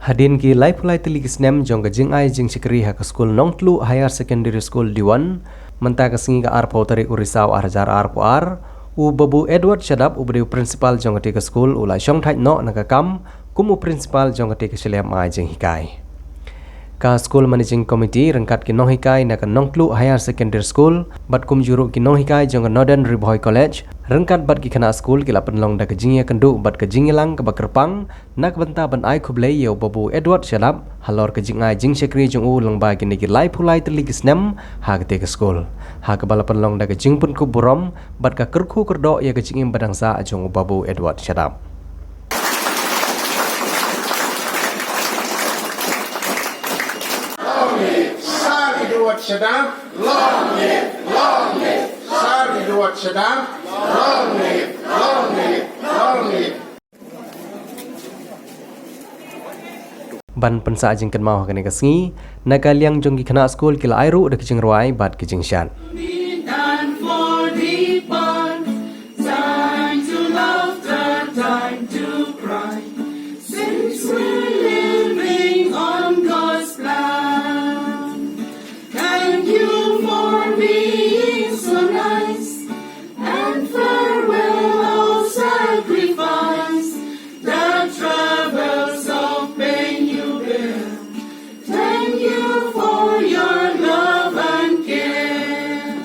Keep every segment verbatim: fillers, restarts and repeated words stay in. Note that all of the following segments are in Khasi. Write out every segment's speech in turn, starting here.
Hadien ki laiphew lai tylli ki snem jong ka jingai jingshakri ha ka skul Nongtluh Higher Secondary School Diwan, mynta ka sngi ka arphew tarik u Risaw ar hajar arphew ar, u Babu Edward Shadap, uba dei u principal jong katei ka skul, u la shongthait noh na ka kam kum u principal jong katei ka shlem ai jinghikai. Ka School Managing Committee ryngkat ki nonghikai na ka Nongtluh Higher Secondary School bad kumjuh ruh ki nonghikai jong ka Northern Ri Bhoi College ryngkat bad ki khynnah skul ki la pynlong da ka jingïakynduh bad ka jingïalang kaba kyrpang na ka bynta ban ai khublei ïa u Babu Edward Shadap halor ka jingai jingshakri jong u lyngba kine ki laiphew lai tylli ki snem ha katei ka skul, ha kaba la pynlong da ka jingpynkup burom bad ka kyrkhu kyrdoh ïa ka jingim ba dang sah jong u Babu Edward Shadap. Long live Sir Edward Shadap. Long live, long live Sir Edward Shadap. Long live, long live, long live. Ban pynsah jingkynmaw ha kane ka sngi, na ka liang jong ki khynnah skul ki la ai ruh da ki jingrwai bad ki jingshad. And for the past, time to laughter, time to cry. Since we're living on God's plan, thank you for being so nice. And farewell all sacrifice, the troubles of pain you bear. Thank you for your love and care.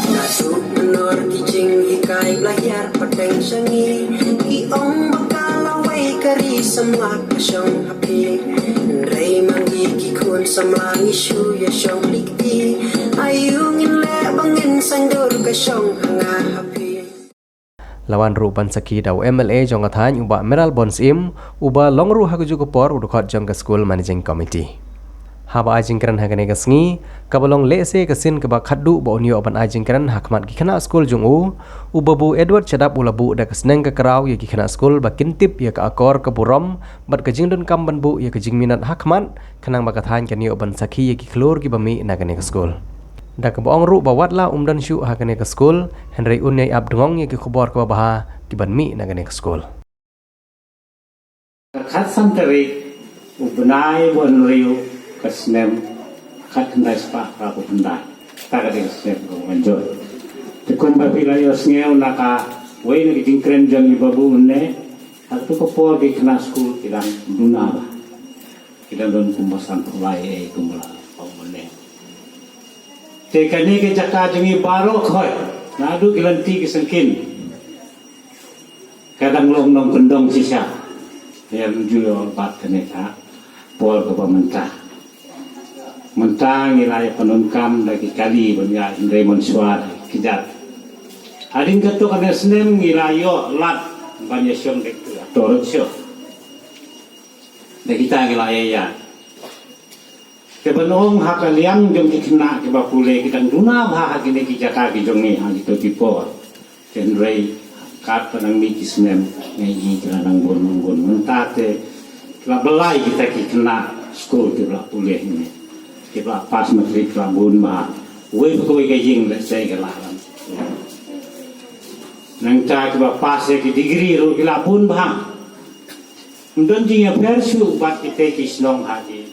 Nga suk pynor ki jinghikai ba la hiar pateng sha ngi. Ki ong ba ka lawei ka ri samla ka shong ha phi. Hynrei ma ngi ki khun samla ngi shu ïa shong likti. Aïu ngin leh ba ngin saiñdur ka shong ha nga ha phi. La wan ruh ban sakhi da u M L A jong ka thaiñ u Bah Mayralborn Syiem, uba long ruh ha kajuh ka por u dkhot jong ka School Managing Committee. Haba ai jingkren ha kane ka sngi, kaba long lehse ka sien kaba khatduh ba un ïoh ban ai jingkren ha khmat ki khynnah skul jong u, u Babu Edward Shadap u la buh da ka sneng ka kraw ïa ki khynnah skul ba kin tip ïa ka akor ka burom bad ka jingdonkam ban buh ïa ka jingminot ha khmat, khnang ba ka thaiñ kan ïoh ban sakhi ïa ki khlur kiba mih na kane ka skul. Da kaba ong ruh ba wat la um don shuh ha kane ka skul, hynrei un ïai ap dngong ïa ki khubor kiba bha kiban mih na kane ka skul. Khatsan tarik u bnai ba hynriew ka snem khatkhyndai spah phra phew khyndai. Kata ka dei ka snem kaba mynjur. Te kumba phi la ïohsngew na kawei na ki jingkren jong i Babu mynne, ha kato ka por ki khynnah skul ki dang duna bha. Ki dang don kumba sanphew lai ei kumba la ong mynne. Te kane ka jaka jong ngi baroh khoit, naduh ki lynti ki syngkien, ka dang long nongkyndong shisha. Ïa, ju ïoh bat kane ka por kaba mynta. Mynta ngi la ïa pyndonkam da ki kali ban ïa, hynrei mynshuwa da ki kjat. Hadien katto katne snem ngi la ïoh lad ban ïa shong da ki actor show. Da kita ngi la ïa ïa. Te ban ong ha ka liang jong ki khynnah kiba pule ki dang duna bha ha kine ki jaka ki jong ngi ha kito ki por. Te hynrei katba nang mih ki snem ngi i ki la nang bun nang bun. Mynta te la blei kita ki khynnah skul kiba la pule hangne. Kiba la pass matric ki la bun bha. Wei pa kawei ka ïing lehse ka la lang. Nangta kiba pass ïa ki degree ruh ki la bun bha. Ym don jingïapher shuh bad kita ki shnong ha ki.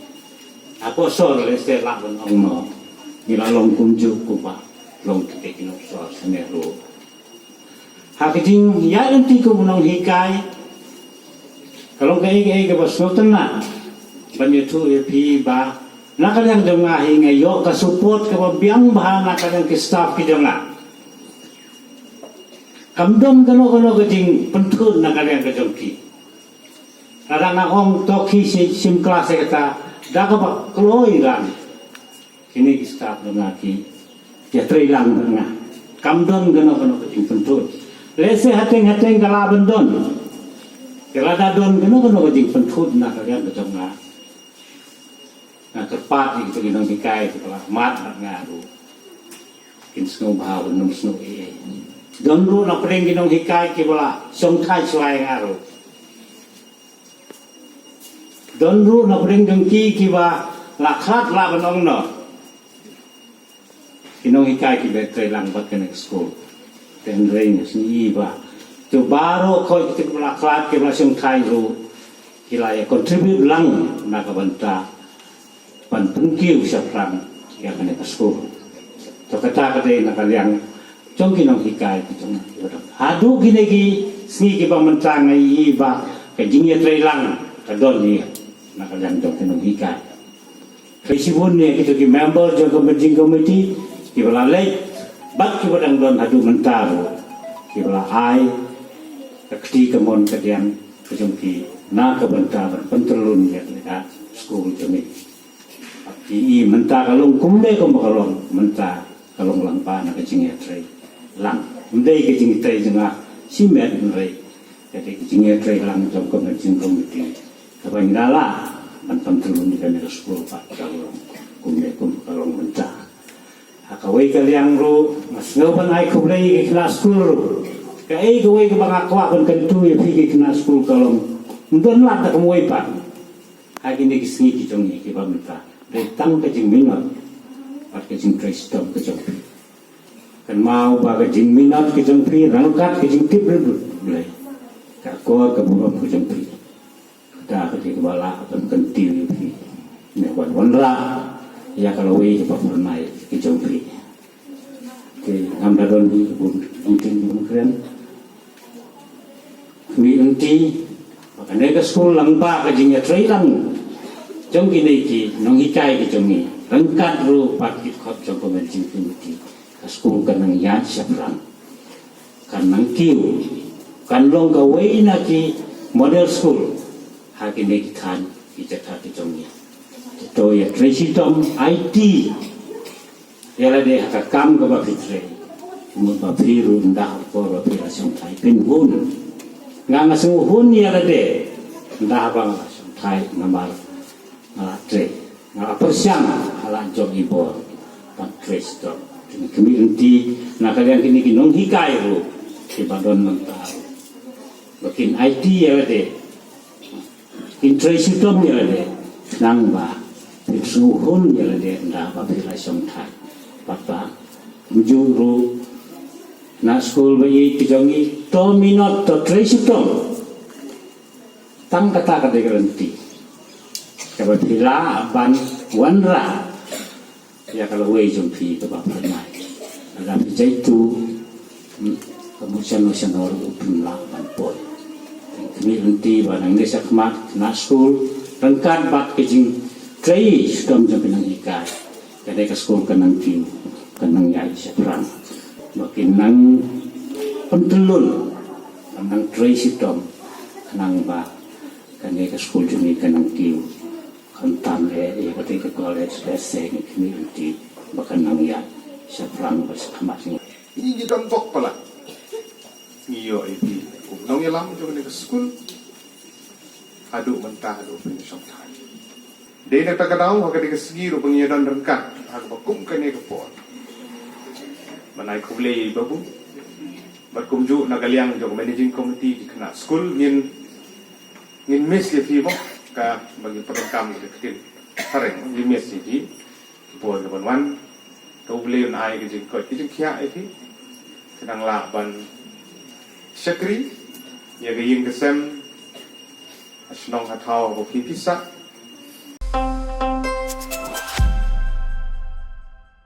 Hapoh sor lehse lah ban ong noh. Ngi la long kumjuh kumba long kita ki nongshor sene ruh. Ha ka jingïaid lynti kum u nonghikai, ka long kaei kaei kaba sngewtynnat ban ïathuh ïa phi ba na ka liang jong nga hi nga ïoh ka support kaba biang bha na ka liang ki staff ki jong nga. Kam don kano kano ka jingpynthut na ka liang ka jong ki. Lada nga ong to ki shi-, shim klas ïa kata, da kaba kloi lang. Kine ki staff jong nga ki ïatrei lang bad nga. Kam don kano kano ka jingpynthut. Lehse hateng hateng ka lah ban don. Te lada don kano kano ka jingpynthut na ka liang ka jong nga, nga kyrpad ïa kito ki nonghikai kiba la mad bad nga ruh kin sngewbha ban ym sngew ei ei. Don ruh na pdeng ki nonghikai kiba la shongthait shuwa ïa nga ruh. Don ruh na pdeng jong ki kiba la khlad la ban ong noh, ki nonghikai kiba trei lang bad kane ka skul. Te hynrei nga sngew ba to baroh khoit kiba la khlad kiba la shongthait ruh ki la ïa contribute lang na ka bynta ban pynkiew shaphrang ïa kane ka skul. To kata ka dei na ka liang jong ki nonghikai ki jong ki. Haduh kine ki sngi kiba mynta nga ïohi ba ka jingïatreilang ka don hi na ka liang jong ki nonghikai. Khublei shibun ïa kito ki member jong ka managing committee kiba la leit bad kiba dang don haduh mynta ruh kiba la ai ka kti ka mon ka diang ka jong ki na ka bynta ban pyntrei ïa ka skul jong ngi. Ki i mynta ka long kumne kumba ka long mynta ka long lang ba na ka jingïatreilang. Ym dei ka jingïatrei jong nga shimet hynrei ka dei ka jingïatreilang jong ka managing committee kaba ngi la lah ban pyntrei ïa kane ka skul pat ka long kumne kumba ka long mynta. Ha kawei ka liang ruh nga sngew ban ai khublei ïa ki khynnah skul ruh. Kaei kawei kaba nga kwah ban kyntu ïa phi ki khynnah skul ka long ym don lad da kumwei pat. Ha kine ki sngi ki jong ngi kiba mynta dei tang ka jingminot bad ka jingtrei shitom ka jong phi. Kynmaw ba ka jingminot ka jong phi ryngkat ka jingtip rit U Blei ka akor ka burom ka jong phi. Kata ka dei kaba lah ban kyntiew ïa phi ne wan wanrah ïa ka lawei kaba phyrnai ka jong phi. Te ngam da don hi bun bun tin bun kren. Ngi ynti ba kane ka skul lang ba ka jingïatreilang jong kine ki nonghikai ki jong ngi ryngkat ruh bad ki khot jong ka managing committee ka skul kan nang ïaid shaphrang, kan nang kiew, kan long kawei na ki model school ha kine ki thaiñ ki jaka ki jong ngi. To ïatrei shitom aiti ïa lade ha ka kam kaba phi trei. Mut ba phi ruh ynda ha ka por ba phi la shongthait phin hun. Nga nga sngewhun ïa lade ynda haba nga la shongthait namar nga la trei, nga la pyrshang ha la jong i bor ban trei shitom. Kine ki mynta na ka liang kine ki nonghikai ruh kiba don mynta ruh ba kin aiti ïa lade. Kin trei shitom ïa lade khnang ba phin sngewhun ïa lade ynda ba phi la shongthait. Bad ba kumjuh ruh na skul ba ïeit ki jong ngi to minot to trei shitom. Tang kata ka dei ka lynti kaba phi lah ban wanrah ïa ka lawei jong phi kaba phyrnai. Lada phi jaituh, hmm, ka mut shano shano ruh phim lah ban poi. Kine ki lynti ba nangne shakhmat na skul ryngkat bad ka jingtrei shitom jong ki nonghikai, ka dei ka skul kan nang kiew, kan nang ïaid shaphrang. Ba kin nang pyntyllun, kan nang trei shitom khnang ba kane ka skul jong ngi kan nang kiew. Khamtam eh ïa kata ka college lehse ngi khmih lynti ba kan nang ïaid shaphrang bad shakhmat ngi. Ngi ngi dang bok palat. Ngi ïoh ïa phi u nongïalam jong kane ka skul. Haduh mynta haduh phin shongthait. Dei na kata ka daw ha kane ka sngi ruh ba ngi ïa don ryngkat ha kaba kum kane ka por. Ban ai khublei ïa i Babu. Bad kumjuh na ka liang jong ka managing committee ki khynnah skul ngin Ngin miss ïa phi mo, kaba ngi pyndonkam ka ktien phareng, ngin miss ïa phi. Ki bor ki ban wan. To U Blei un ai ka jingkoit ka jingkhiah ïa phi. Khnang lah ban shakri ïa ka ïing ka sem ha shnong ha thaw ba phi phi sah.